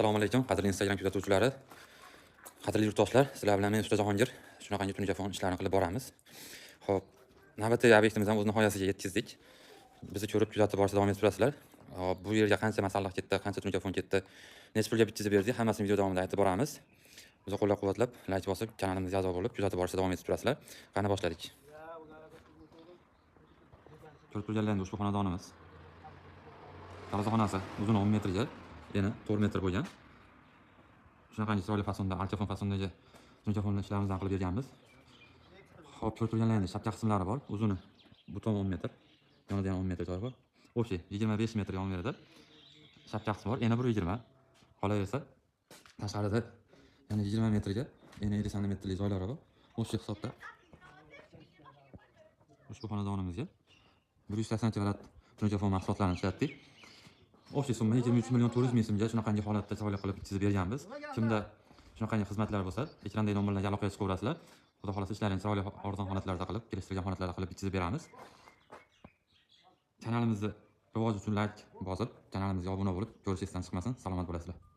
Assalomu alaykum, qadrli Instagram kuzatuvchilari, qadrli yurtdoshlar, sizlar bilan men Usta Jahongir. Shunaqangi tunuka ishlarini qilib boramiz. Xo'p, navbatdagi obyektimizni ham o'z nihoyasiga yetkazdik. Bizni ko'rib, kuzatib borishda davom etib turasizlar. Xo'p, bu yerga qancha masalliq ketdi, qancha tunuka ketdi, necha pulga bitkazib berdik, hammasini video davomida aytib boramiz. Bizni qo'llab-quvvatlab, like bosib, kanalimizga a'zo bo'lib, kuzatib borishda davom etib turasizlar. Qani boshladik. Ko'rib turganlaringiz ushbu xonadonimiz. Darvozaxonasi uzun 10 metrga, eni 4 metr bo'lgan. Shunaqangi chiroyli fasonda, alkafon fasondagi tunukafonli ishlarimizdan qilib berganmiz. Xo'p, ko'rib turganlaringiz shapka qismlari bor. Uzuni butun 10 metr, yonida ham 10 metr joyi bor. Общий 25 metr yon beradi. Shapka qismi bor, eni 1.20. Qolaversa, tashqarida yana 20 metrga, eni 50 santimetrlik joylari bor. Общий hisobda ushbu xonadonimizga 180 kvadrat tunukafon mahsulotlarini ishlatdik. Общий summa 23 million 400 ming so'mga shunaqangi holatda chiroyli qilib bitkazib berganmiz. Kimda shunaqangi xizmatlar bo'lsa, ekrandagi nomerlarga aloqaga chiqaverasizlar. Xudo xohlasa ishlarini chiroyli arzon holatlarda qilib, kelishtirilgan holatlarda qilib bitkazib beramiz. Kanalimizni rivoji uchun like bosib, kanalimizga obuna bo'lib, ko'rish esdan chiqmasin. Salomat bo'lasizlar.